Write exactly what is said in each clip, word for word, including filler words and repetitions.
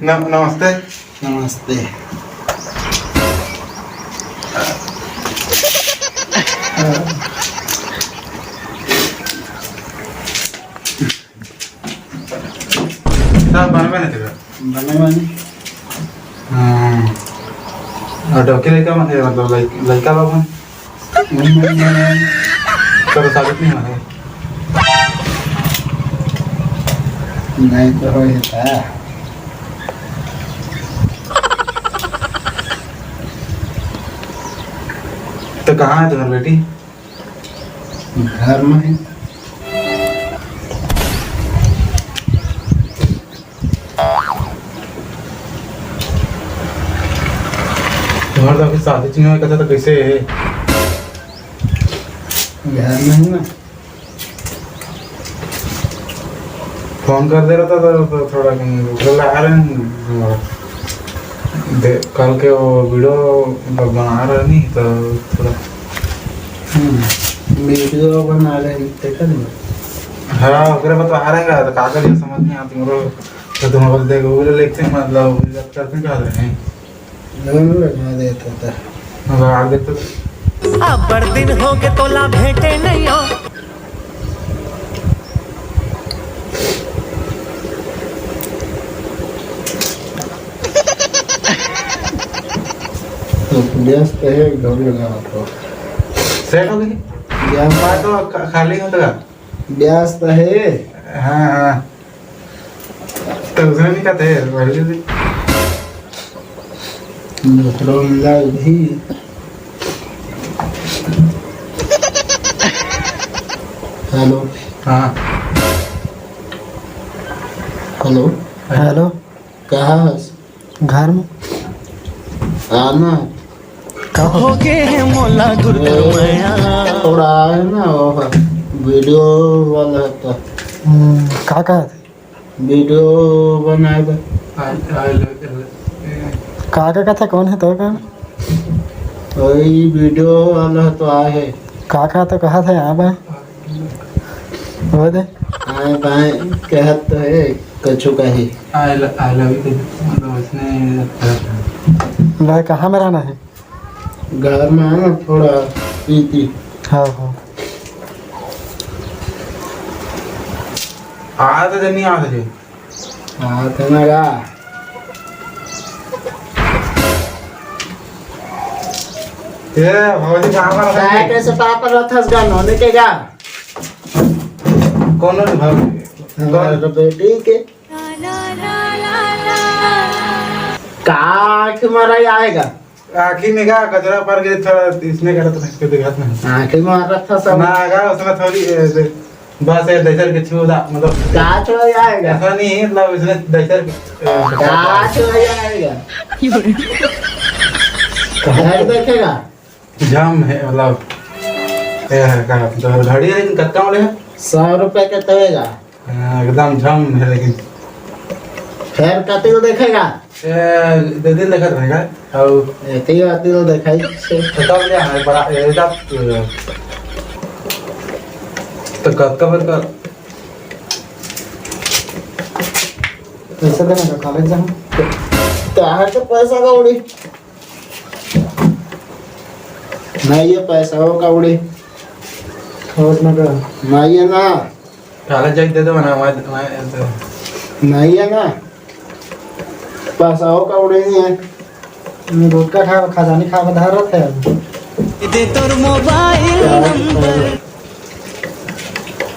न-, नमस्ते। नमस्ते। सब बने बने थे। बने बने। हाँ। और डौकी लइका मन हे, मतलब लइ-, लइका लोग मन। हम्म। तोर शादी नहीं हुआ है? नहीं तो होए था। तो कहाँ है तुम्हारी बेटी? घर में है। तुम्हारे तो अभी शादी चिन्ह कहता तो कैसे है? घर में हूँ ना। फोन कर दे रहा था तो, तो थोड़ा कहीं बोला आ रहे हैं, दे-, कल के वो वीडियो बना रहे नहीं तो थोड़ा। हम्म, वीडियो बना रहे हैं, देखा नहीं? हाँ, ओकरे बता रहे हैं, तो का करिए समझ नहीं आती मेरे को। तो तुम बोल दे, वो लोग लिखते हैं, मतलब, वो लोग करते क्या रहे हैं? दोनों लगा देता था। लगा देता था। अब्बड़ दिन हो गए तोला भेंटे नहीं हो। तो व्यस्त है, घर लगा रखो। सेट हो गई? व्यस्त। हाँ, तो खा-, खाली हो तो का? व्यस्त है। हाँ, हाँ। तो उसने नहीं कहते, वही भी। दूसरा मिला भी। हेलो। हाँ। हेलो। हेलो। कहाँ हस? घर में। आना। का हो? हो गए हैं मोला गुरु ए, मया। थोड़ा है ना, वो वीडियो वाला था। हम्म, का कहा थे? वीडियो बनाए बर। आ, आ, ल-, ल-, ए। का, का कथे, कौन है तो का? वही वीडियो वाला तो आए है। का, का तो कहा था यहाँ बा? वो दे। आए बाए कहत तो है, कछु कही। I lo-, I love you, मतलब, इसने भाई, कहाँ में रहना है? घर में है ना, थोड़ा पीती। हाँ, हाँ। आ तो जनी आ सके। आ तो ना गा। ए, भौजी कहाँ पर है? काय कैसे पापा रथस गा, नोने के गा? कौन है भौजी? हमारे बेटी के। का आँख मारा आएगा? आँखी में का कचरा पड़ गया, थोड़ा इसने करत रहे, इसके दिखात नहीं। आँखी में मारा था सब। ना आगा, उसमें थोड़ी, ए, दे-, बस ये दहशत के छू दा, मतलब, का छुआ आएगा? ऐसा नहीं है, मतलब, इसने दहशत के, ए, का छुआ आएगा? घर देखेगा? जाम है, मतलब, ये है का, तो घड़ी है, लेकिन कत्ता वाले है? सौ रुपए के तवेगा। हाँ, एकदम झम है, लेकिन फेर कतिल देखेगा? ए, दे दिन देखत रहेगा। और एती आती तो देखाई से। तो तब ले आना बड़ा, ए, जब, तो कब, कब, कब? पैसा देना का, कॉलेज जाऊँ। तो, तो आहा के पैसा का उड़ी? नहीं, ये पैसा हो का उड़ी? कॉलेज में का? नहीं है ना। काला जाई दे दो ना, वहाँ, वहाँ, ऐसे। नहीं है ना, पैसा हो का उड़े नहीं है। मैं गुटखा खा, खजानी खा बता रहा था। दे तोर मोबाइल नंबर।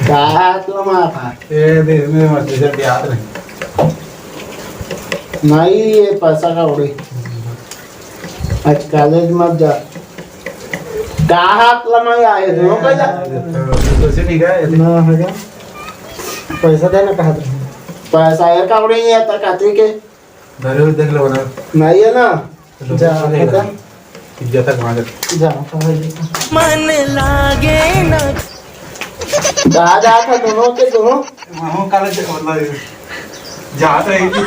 का हाथ लमा था? ए, दे, मेरे मत, जैसे प्यार नहीं। नहीं, ये पैसा का उड़े। आज कॉलेज मत जा। का हाथ लमाई आए थे, हो गया? तो, तो कुछ नहीं गया, ये ना है क्या? पैसा देना कहा था? पैसा है का उड़े नहीं आता, काती के? धरे हुए देख लो ना। नहीं है ना? तो जा, नहीं पता। इज्जत तक वहाँ जा। जा, पता है। मन लागे ना। कहाँ जा था दोनों के दोनों? वहाँ काले से, मतलब, जात रही थी।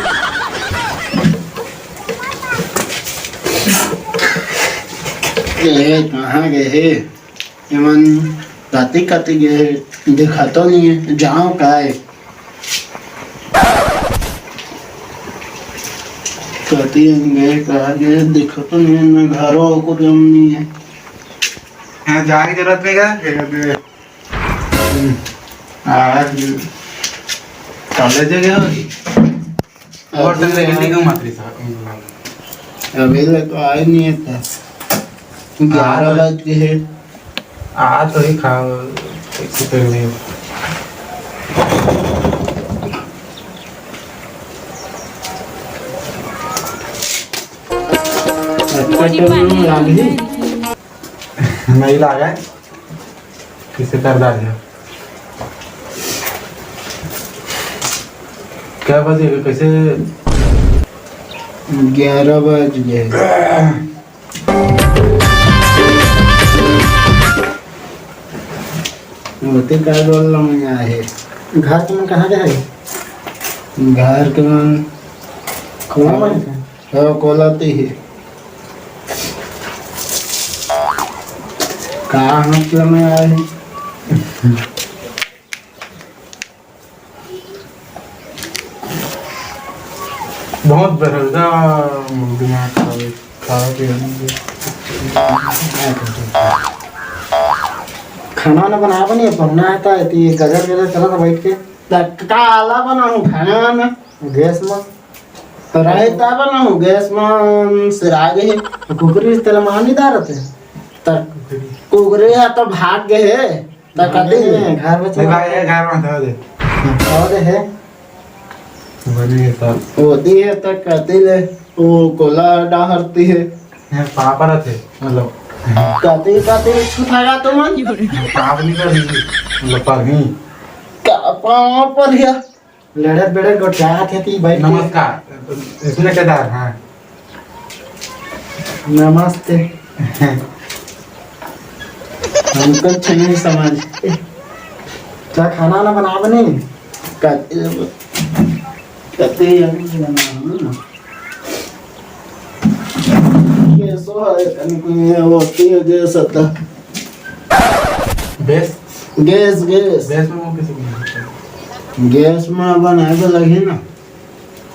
ए, कहाँ गए हे? एमन काती काती गए हे, दिखातो नहीं है, जाओ काय? कति अंगे कहा गए, दिखत नहीं है, ना घरो को जम नहीं है। यहाँ जाए के जरूरत नहीं है। हम्म। आज कॉलेज गए होगी? और अभी संग ले तो कितनी कम मात्री था? अभी ले तो आए नहीं है था। ग्यारह बज गए हैं। आ तो ही खा, कैसे कर रहे हो? अच्छा, तो नहीं लागी। नहीं लागा है। किसे कर डाल दिया? क्या बजे के कैसे? ग्यारह बज गए। होते का बोल रहा हूँ यहाँ है। घर के मन कहाँ के है? घर के मन कौन मन है? तो कोलाती है। कहाँ मतलब में आए हैं? बहुत बेरोजगार दिमाग खराब है। खाओ पियो नहीं। खाना वाना बनाबे नहीं, पन्ना है तो इतनी गजर गजर चला था बैठ के। त का आला बनाऊं खाना वाना? गैस में। रायता बनाऊं गैस में, सिरा गए। कुकरी तेल मानी दारत है। त कुकरी है तो भाग गए है। त कते हैं? घर में नहीं भाई, ये घर में धो दे। और है? बने ये सब। होती है त कते ले, वो कोला डाहरती है। ये पापा रहते, मतलब। कते, कते छुटागा तुमन? पाप नहीं कर रही, मतलब, पर नहीं। का पाप पर है? लड़त बड़त गोठियात हे ती बैठ के। नमस्कार। इसने केदार, हाँ। नमस्ते। हम कुछ नहीं समझते। क्या खाना ना बनाबे नहीं? कते, कते हम बनाबे ना। कैसो है, कनी कुनी होती है, गैस आता। बेस? Gas, gas. बेस में वो कैसे बनाते हैं? गैस में बनाए तो लगे ना।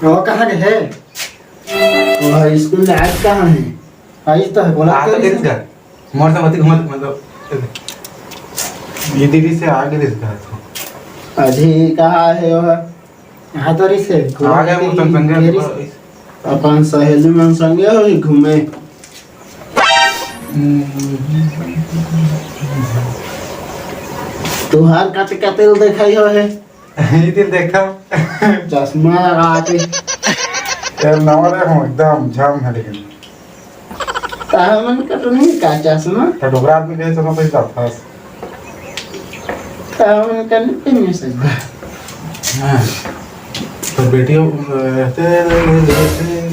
वो कहाँ के है? वो हाई स्कूल आज कहाँ है? आज तो है, बोला आ तो तो किस घर? मोर से मती घूमत, मतलब, ये दीदी से आगे दिस घर तो। अजी कहाँ है वो? हाँ, तो रिस है। आ गए, वो अपन संगे। अपन सहेली मन संगे होही घूमे। तुहार कते कते ल देखाई हो है? ये दिल देखा। चश्मा लगा के। यार, नवा दे हूँ, एकदम जाम है, लेकिन। ताहा मन का तो नहीं का चश्मा? तो डोकरा आदमी के चश्मा पैसा था। ताहा मन का नहीं पहने से। हाँ। तो बेटियों, अ, ते, ते, ते, ते,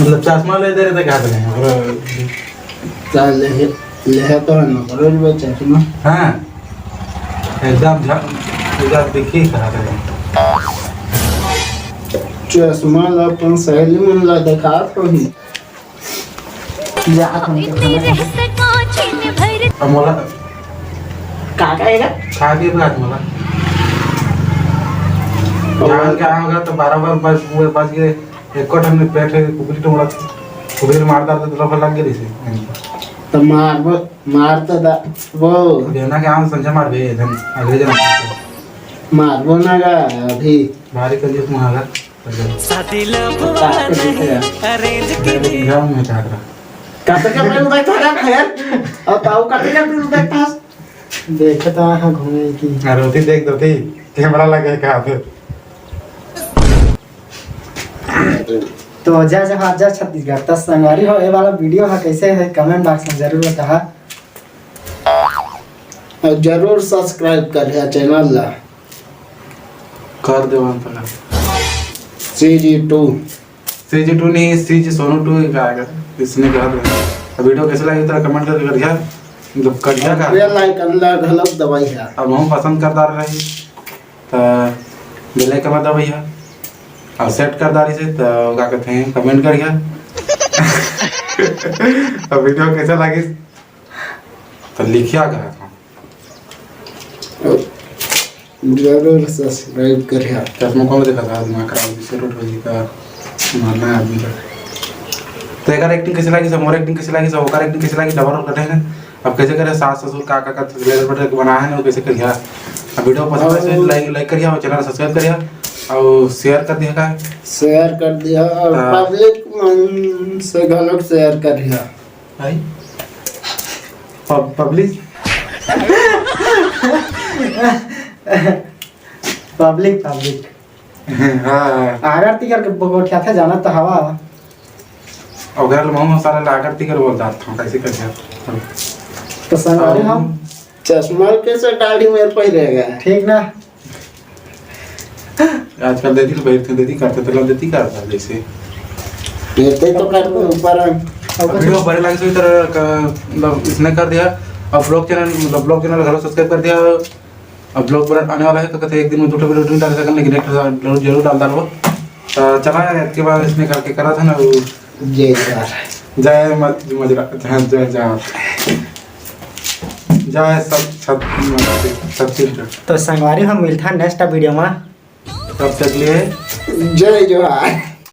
मतलब, चश्मा ले दे रहे थे, क्या करें? और चल, ले, ले तो है ना, रोज वो चश्मा। हाँ। एकदम झ-, एकदम दिखी कहा रहे। चश्मा ला अपन सहेली मन ला देखात होही। जा, अपन के खाना खा। अब मोला का कहेगा? खा के बात मोला। जान के आएगा तो बारह बार बज, बज गए। एको ठन में पेट है, कुकरी टुकड़ा, कुकरी मार डालते तो लफा लग गई से। तो मार वो, मार तो दा, वो। देना क्या हम संजय मार बे, धन, अगले जन। मार वो ना गा, अभी। भारी कर दिया तुम्हारा। शादी love वाला नहीं, arrange की नहीं। गाँव में चाह रहा। कते का पेन बैठा रहा था यार? और ताऊ कते का पेन बैठा? देखे तो आहा घूमे की। अरे, ओती देख दो थी, कैमरा लगे का फिर। तो जय जोहार, जय छत्तीसगढ़। त संगवारी हो, ए वाला video ह कैसे है, comment box में जरूर बताहा। और जरूर subscribe कर लिया channel ला। कर देवन पड़ा। CG two। CG two नहीं, CG सोनू two ही आएगा। इसने कहा था। अब video कैसे लगे तो comment करके करिया। मतलब करिया का। Bell icon ला घलक दबाई है। अब हम पसंद करदार रही। त bell icon ला दबाई है। और set करदारी से त का कहते हैं, comment करिया। अब video कैसे लगी त लिखिया कहा था। जरूर subscribe करिया। चश्मा कौन देखा था? दिमाग खराब, जिससे रोट हो जी का। मारना है आदमी का। तो एकर एक्टिंग कैसे लगी सब, मोर एक्टिंग कैसे लगी सब, ओकर एक्टिंग कैसे लगी, डबल रोल कटे हैं। अब कैसे करे, सास ससुर का का का लेटर पेटर के बनाए हैं ना, वो कैसे करिया। अब वीडियो पसंद आए तो लाइक लाइक करिया और चैनल सब्सक्राइब करिया और शेयर कर दिया का। शेयर कर दिया और हाँ। पब्लिक मन से घलोक शेयर करिया। भाई पब- पब्लिक पब्लिक पब्लिक हाँ। आगर तिगर के गोठियाथे, जाना तो हवा। ओकरा ले महू साला ला आगर तिगर बोलता था, कैसे कर दिया। तो संगवारी हम चश्मा कैसे दाढ़ी मेरे पे रहेगा। ठीक ना। आजकल देती तो बैठते देती करते तो देती करता जैसे। ये तो कर ऊपर अब वीडियो बड़े लागे सो इधर क- मतलब इसने कर दिया। अब ब्लॉग चैनल मतलब ब्लॉग चैनल घलो सब्सक्राइब कर दिया। अब ब्लॉग पर आने वाला है तो कहते एक दिन में दो ठो वीडियो नहीं डाल सकते, लेकिन एक ठो जरूर जरूर डाल डालबो। तो चला इसके बाद इसने करके करा था ना वो। जय जोहार। जय म- मजरा, जय जय जय जय सब छत- छत्तीसगढ़। तो संगवारी हम मिलता नेक्स्ट वीडियो में। तब तक लिए जय जोहार।